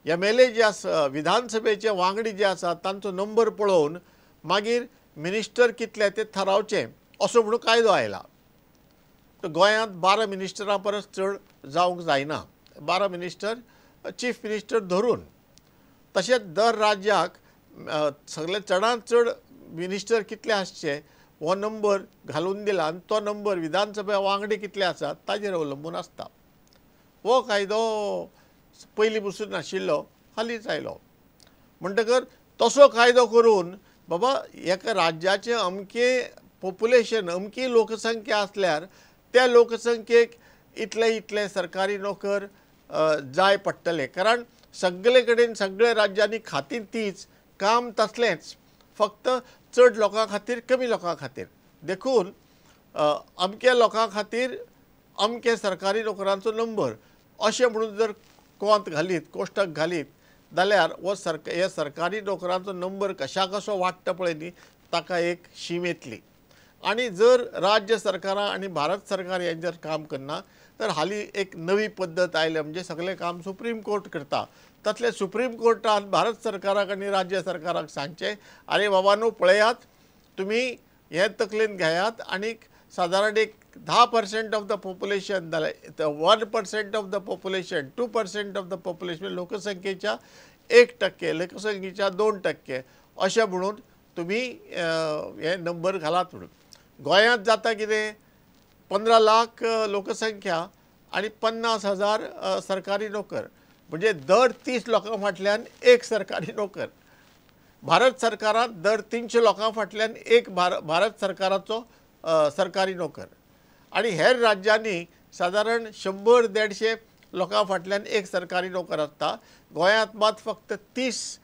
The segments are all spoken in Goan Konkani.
एम एल ए जे आसा, विधानसभेचे वांगडी जे आसा, तांचो नंबर पळोवन मागीर मिनिस्टर कितले ते थारावचे असो म्हणून कायदो आयला. तर गोंयांत 12 मिनिस्टरां परस चड जावंक जायना, 12 मिनिस्टर चीफ मिनिस्टर धरून. तशेंच दर राज्याक सगळे चडांत चड मिनिस्टर कितले आसचे हो नंबर घालून दिला आनी तो नंबर विधानसभा वांगडी कितले आसात ताजेर अवलंबून आसता. हो कायदो पयलीं पसून नाशिल्लो, हालींच आयलो. म्हणटकर तसो कायदो करून बाबा एका राज्याचें अमकें पॉप्युलेशन, अमकी लोकसंख्या आसल्यार त्या लोकसंख्येक इतले इतले सरकारी नोकर जाय पडटले. कारण सगळे कडेन सगळे राज्यांनी खातीं तीच, काम तसलेंच, फक्त चड लोकां खातीर कमी लोकां खातीर. देखून अमक्या लोकां खातीर अमके सरकारी नोकरांचो नंबर अशें म्हणून जर कोंत घालीत, कोश्टक घालीत जाल्यार हो हे सरकारी नोकरांचो नंबर कशा कसो वाडटा पळय न्ही, ताका एक शीम येतली. आनी जर राज्य सरकारां आनी भारत सरकार हें जर काम करना तर हालीं एक नवी पद्दत आयल्या, म्हणजे सगळें काम सुप्रीम कोर्ट करता. तसलें सुप्रीम कोर्टान भारत सरकाराक आनी राज्य सरकाराक सांगचें, आरे बाबा न्हू पळयात तुमी हें तकलेन घेयात आनीक सादारण एक 10% ऑफ the population जाल्यार 1% of the population, 2% of the population, लोकसंख्येच्या 1%, लोकसंख्येच्या 2% अशें म्हणून तुमी हे नंबर घालात म्हणून. गोंयांत जाता कितें, 15 लाख लोकसंख्या आनी 50,000 सरकारी नोकर, म्हणजे दर 30 लोकां फाटल्यान एक सरकारी नोकर. भारत सरकारांत दर 300 लोकां फाटल्यान एक भारत सरकाराचो सरकारी नोकर. आनी हेर राज्यांनी सादारण 100-150 लोकां फाटल्यान एक सरकारी नोकर आसता. गोंयांत मात फक्त 30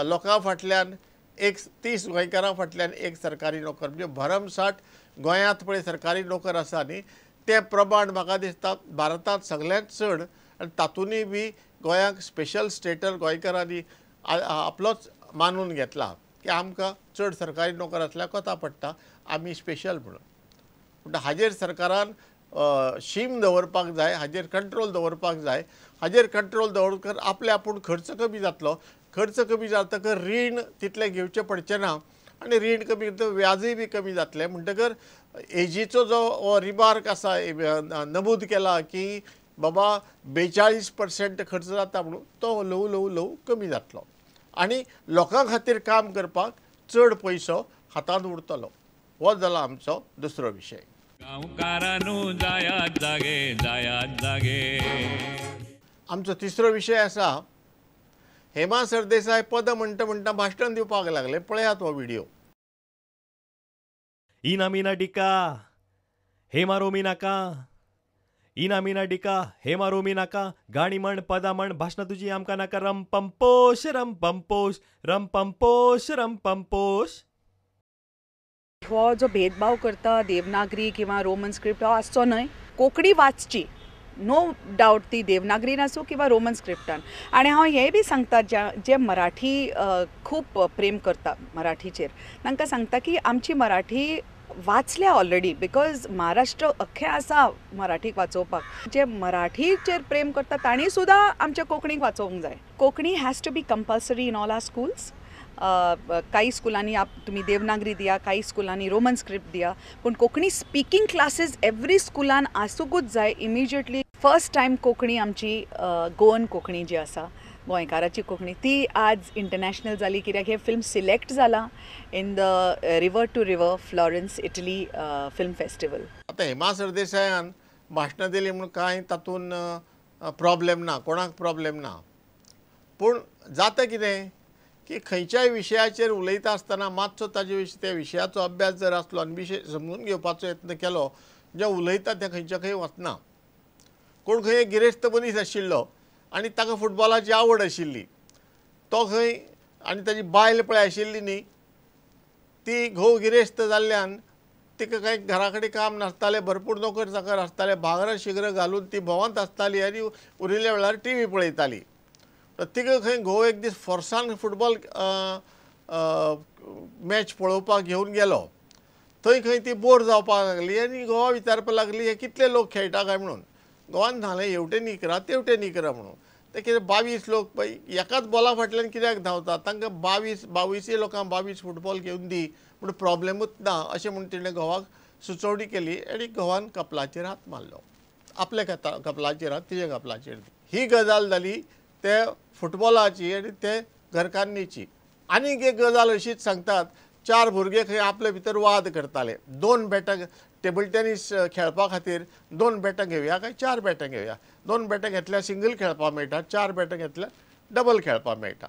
लोकां फाटल्यान एक, 30 गोंयकारां फाटल्यान एक सरकारी नोकर. म्हणजे भरमसाठ गोंयांत पळय सरकारी नोकर आसा न्ही, तें प्रमाण म्हाका दिसता भारतांत सगळ्यांत चड. आनी तातूंतय बी गोंयांक स्पेशल स्टेटर गोंयकारांनी आपलोच मानून घेतला की आमकां चड सरकारी नोकर आसल्यार कोता पडटा, आमी स्पेशल म्हणून. पूण हाजेर सरकारान शीम दवरपाक जाय, हाजेर कंट्रोल दवरपाक जाय. हाजेर कंट्रोल दवरकर आपले आपूण खर्च कमी जातलो, खर्च कमी जातकर रीण तितलें घेवचें पडचें ना आनी रीण कमी जातकर व्याजूय बी कमी जातलें. म्हणटकर एजीचो जो हो रिमार्क आसा, नमूद केला की बाबा 42% खर्च जाता म्हणून, तो ल्हवू ल्हवू ल्हवू कमी जातलो आनी लोकां खातीर काम करपाक चड पयसो हातांत उरतलो. हो जाला आमचो दुसरो विशय. गांवकारानू जायात जागे, जायात जागे. आमचो तिसरो विशय आसा, हेमा सरदेसाय पद म्हणटा म्हणटा भाशण दिवपाक लागले. पळयात हो व्हिडिओ. इना मिना डिका हेमा रोमी नाका, इना मिना डिका हेमा रोमी नाका, गाणी म्हण पदां म्हण भाशणां तुजी आमकां नाका. रम पंपोश रम पंपोश रम पंपोश रम पंपोश. हो जो भेदभाव करता देवनागरी किंवा रोमन स्क्रिप्ट हो आसचो न्हय. कोंकणी वाचची, नो डावट, ती देवनागरीन आसूं किंवा रोमन स्क्रिप्टान. आनी हांव हें बी सांगता, जे मराठी खूब प्रेम करता मराठीचेर, तांकां सांगता की आमची मराठी वाचल्या ऑलरेडी, because Maharashtra अख्खें आसा मराठीक वाचोवपाक. जे मराठीचेर प्रेम करता तांणी सुद्दां आमच्या कोंकणीक वाचोवंक जाय. Konkani has to be compulsory in all our schools. काही स्कुलांनी तुमी देवनागरी दिया, काही स्कुलांनी रोमन स्क्रिप्ट दिया, पूण कोंकणी स्पिकींग क्लासीस एवरी स्कुलान आसूंकूच जाय इमिजिएटली. फर्स्ट टायम कोंकणी आमची गोवन कोंकणी जी आसा, गोंयकाराची कोंकणी, ती आज इंटरनॅशनल जाली, कित्याक हें फिल्म सिलेक्ट जालां in the river to river Florence Italy film festival. आतां हेमा सरदेसायान भाशणां दिलीं म्हूण कांय तातूंत प्रॉब्लेम ना, कोणाक प्रॉब्लेम ना. पूण जाता कितें की खंयच्याय विशयाचेर उलयता आसतना मातसो ताजे विशीं त्या विशयाचो अभ्यास जर आसलो आनी विशय समजून घेवपाचो यत्न केलो, जें उलयता तें खंयच्या खंय वचना. कोण खंय गिरेस्त मनीस आशिल्लो आनी ताका फुटबॉलाची आवड आशिल्ली, तो खंय आनी ताजी बायल पळय आशिल्ली न्ही, ती घोव गिरेस्त जाल्ल्यान तिका कांय घरा कडेन काम नासतालें, भरपूर नोकर चाकर आसताले, भांगरां शिगरां घालून ती भोंवत आसताली आनी उरिल्ल्या वेळार टी व्ही पळयताली. तिका खंय घोव एक दीस फोर्सान फुटबॉल मॅच पळोवपाक घेवन गेलो. थंय खंय ती बोर जावपाक लागली आनी घोवा विचारपाक लागली, हे कितले लोक खेळटा काय म्हणून. घोवान सांगलें हेवटेन 11 तेवटेन 11 म्हणून. ते कितें 22 लोक पळय एकाच बॉला फाटल्यान कित्याक धांवता, तांकां 22 लोकांक 22 फुटबॉल घेवन दी पूण प्रॉब्लेमूच ना अशें म्हूण तिणें घोवाक सुचोवणी केली आनी घोवान कपलाचेर हात मारलो, आपल्या कपलाचेर हात तिज्या कपलाचेर. ही गजाल जाली ते फुटबॉलाची आनी ते घरकान्नीची. आनीक एक गजाल अशीच सांगतात, 4 भुरगे खंय आपले भितर वाद करताले, 2 बॅटां टेबल टेनीस खेळपा खातीर 2 बॅटां घेवया काय 4 बॅटां घेवया, 2 बॅटां घेतल्यार सिंगल खेळपाक मेळटा, 4 बॅटां घेतल्यार डबल खेळपाक मेळटा.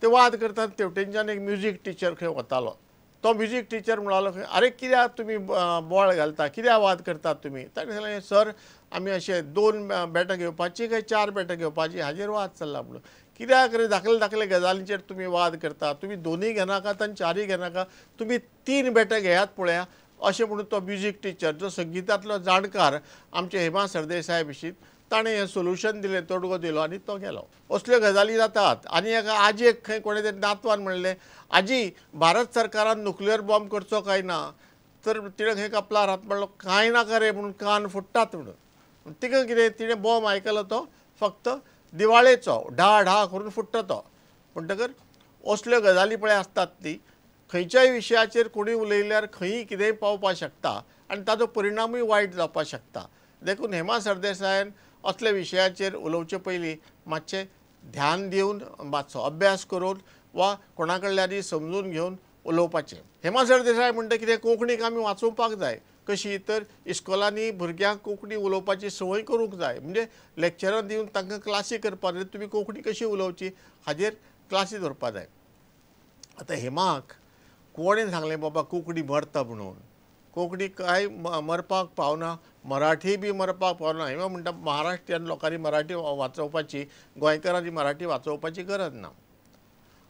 ते वाद करतात. तेवटेनच्यान एक म्युजीक टिचर खंय वतालो, तो म्युजीक टिचर म्हणालो खंय, अरे कित्याक तुमी बॉल घालता, कित्याक वाद करतात तुमी? ताणें सांगलें, सर आमी अशें 2 बॅटां घेवपाची काय 4 बॅटां घेवपाची हाजेर वाद चल्ला म्हणून. कित्याक रे धाकले धाकले गजालींचेर तुमी वाद करता, तुमी 2 घेनाकात आनी 4 घेनाका, तुमी 3 बॅटां घेयात पळया अशें म्हणून तो म्युजीक टिचर जो संगितांतलो जाणकार आमचे हेमा सरदेसाय विशीं ताणें हें सोल्युशन दिलें, तोडगो दिलो आनी तो गेलो. असल्यो गजाली जातात. आनी एका आजयेक खंय कोणें तरी नातवान म्हणलें, आजी भारत सरकारान नुक्लियर बॉम्ब करचो काय ना? तर तिणें खंय कपलार हात मारलो, कांय नाका रे म्हणून कान फुट्टात म्हणून. तिका कितें तिणें बॉम्ब आयकलो तो फक्त दिवाळेचो ढा ढा करून फुट्टा तो. म्हणटकर असल्यो गजाली पळय आसतात ती खंयच्याय विशयाचेर कोणूय उलयल्यार खंयी कितेंय पावपाक शकता आनी ताजो परिणामूय वायट जावपाक शकता. देखून हेमा सरदेसायान असल्या विशयाचेर उलोवचे पयलीं मातशें ध्यान दिवन मातसो अभ्यास करून वा कोणा कडल्यानूय समजून घेवन उलोवपाचें. हेमा सरदेसाय म्हणटा कितें, कोंकणीक आमी वाचोवपाक जाय. कशी तर इस्कोलांनी भुरग्यांक कोंकणी उलोवपाची संवय करूंक जाय, म्हणजे लेक्चरां दिवन तांकां क्लासी करपाक जाय, तुमी कोंकणी कशी उलोवची हाजेर क्लासी दवरपाक जाय. आतां हेमाक कोणें सांगलें बाबा कोंकणी मरता म्हणून? कोंकणी कांय मरपाक पावना, मराठी बी मरपाक पावना. हेमा म्हणटा महाराष्ट्रीयन लोकांनी मराठी वाचोवपाची, गोंयकारांनी मराठी वाचोवपाची गरज ना.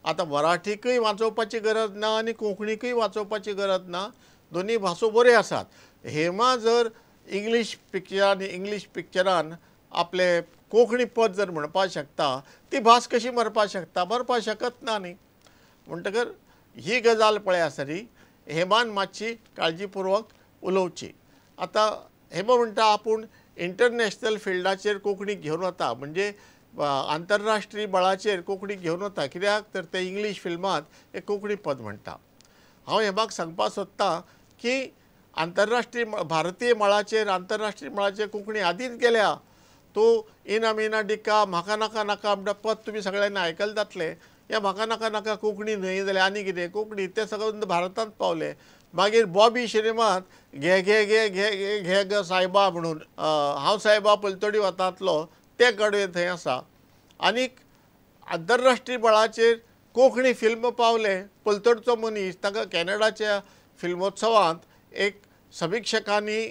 आतां मराठीकूय वाचोवपाची गरज ना आनी कोंकणीकूय वाचोवपाची गरज ना, दोनूय भासो बऱ्यो आसात. हेमा जर इंग्लीश पिक्चरान इंग्लीश पिक्चरान आपले कोंकणी पद जर म्हणपाक शकता, ती भास कशी मरपाक शकता? मरपाक शकत ना न्ही. म्हणटकर ही गजाल पळय आसा न्ही, हेमान मातशी काळजीपुर्वक उलोवची. आतां हेमा म्हणटा आपूण इंटरनॅशनल फिल्डाचेर कोंकणी घेवन वता, म्हणजे आंतरराष्ट्रीय बळाचेर कोंकणी घेवन वता, कित्याक तर ते इंग्लीश फिल्मांत एक कोंकणी पद म्हणटा. हांव हेमाक सांगपाक सोदतां की आंतरराष्ट्रीय भारतीय मळाचेर आंतरराष्ट्रीय मळाचेर कोंकणी आदींच गेल्या. तूं इना मिना डिका म्हाका नाका नाका म्हणटा पद तुमी सगळ्यांनी आयकलें जातलें. ह्या म्हाका नाका नाका कोंकणी न्हय जाल्यार आनी कितें कोंकणी ते सगळें भारतांत पावले. मागीर बॉबी सिनेमांत घे घे घे घे घे घे ग सायबा म्हणून हांव सायबा पलतडी वतांतलो तें कडवे थंय आसा. आनीक आंतरराष्ट्रीय बळाचेर कोंकणी फिल्म पावलें. पलतडचो मनीस ताका कॅनडाच्या फिल्मोत्सवांत एक समिक्षकांनी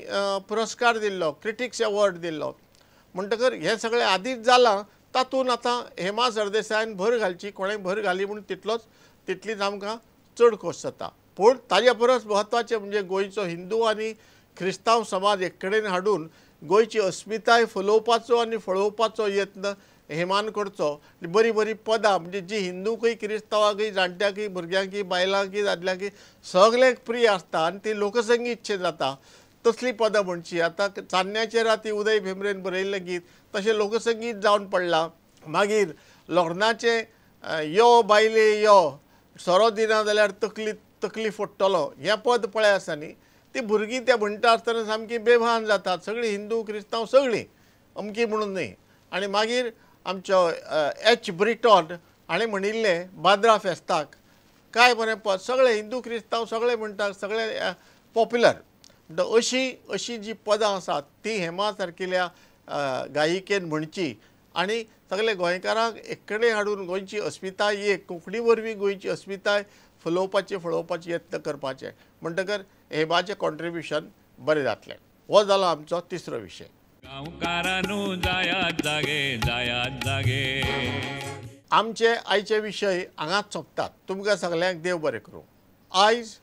पुरस्कार दिल्लो, क्रिटिक्स अवॉर्ड दिल्लो. म्हणटकर हें सगळें आदींच जालां, तातूंत आतां हेमा सरदेसायान भर घालची, कोणें भर घाली म्हूण तितलीच आमकां चड खोस जाता. पूण ताजे परस म्हत्वाचें म्हणजे गोंयचो हिंदू आनी क्रिस्तांव समाज एक कडेन हाडून गोंयची अस्मिताय फुलोवपाचो आनी फळोवपाचो यत्न हेमान करचो. बरीं बरीं पदां म्हणजे जी हिंदूकय क्रिस्तांवाकय जाणट्यांकय भुरग्यांकय बायलांकय दादल्यांकय सगळ्यांक प्रिय आसता आनी ती लोकसंगीतशें जाता तसलीं पदां म्हणची. आतां चान्न्याचे राती उदय भेंब्रेन बरयल्लें गीत तशें लोकसंगीत जावन पडलां. मागीर लग्नाचें यो बायले यो सोरो दिना जाल्यार तकली तकली फोडटलो हें पद पळय आसा न्ही, ती भुरगीं त्या म्हणटा आसतना सामकी बेभान जातात, सगळीं हिंदू क्रिस्तांव सगळीं, अमकी म्हणून न्ही. आनी मागीर आमचो एच ब्रिटॉन हाणें म्हणिल्लें बांद्रा फेस्ताक काय बरें पद, सगळे हिंदू क्रिस्तांव सगळे म्हणटात, सगळे पॉप्युलर. म्हणटा अशी अशी जी पदां आसात ती हेमा सारकिल्या गायिकेन म्हणची आनी सगळे गोंयकारांक एक कडेन हाडून गोंयची अस्मिताय एक कोंकणी वरवीं गोंयची अस्मिताय फुलोवपाची फळोवपाची यत्न करपाचे. म्हणटकर हेमाचें कॉन्ट्रिब्युशन बरें जातलें. हो जालो आमचो तिसरो विशय. गांवकारानू जायात जागे, जायात जागे. आमचे आयचे विशय हांगाच सोंपतात. तुमकां सगल्यांक देव बरें करूं. आयज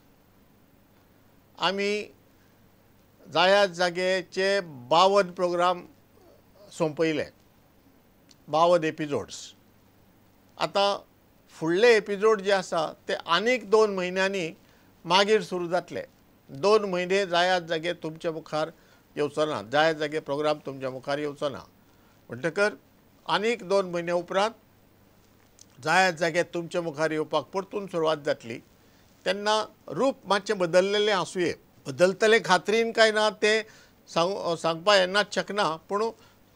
आमी जायात जागेचे 52 प्रोग्राम सोंपयले, 52 एपिसोड्स. आतां फुडले एपिसोड जे आसा ते आनीक 2 म्हयन्यांनी मागीर सुरू जातले. 2 म्हयने जायात जागे तुमच्या मुखार येवचो ना, जायात जागे प्रोग्राम तुमच्या मुखार येवचो ना. म्हणटकर आनीक 2 म्हयन्या उपरांत जायात जाग्यार तुमच्या मुखार येवपाक परतून सुरवात जातली. तेन्ना रूप मातशें बदललेलें आसुये, बदलतलें खात्रीन काय ना तें सांगपा येन्नाच शकना, पूण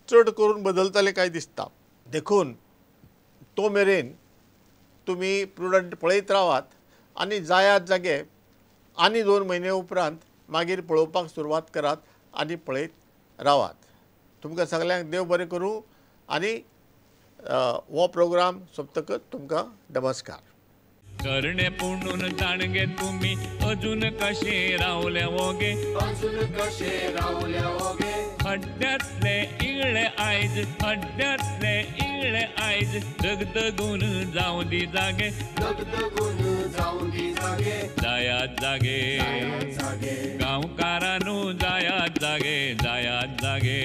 चड करून बदलतलें काय दिसता. देखून तो मेरेन तुमी प्रुडंट पळयत रावात आनी जायात जागे आनी 2 म्हयने उपरांत मागीर पळोवपाक सुरवात करात आनी पळयत रावात. तुमकां सगल्यांक देव बरें करूं आनी हो प्रोग्राम सोंपतकच तुमकां नमस्कार. करणे पुणून जाणगे तुमी अजून कशे रावले ओगे, अजून कशे रावले ओगे. हड्ड्यांतले इगळे आयज, हड्ड्यांतले इगळे आयज, दगदगून जावं दी जागे, दगदगून जावं दी जागे. जायात जागे गांवकारानू, जायात जागे, जायात जागे.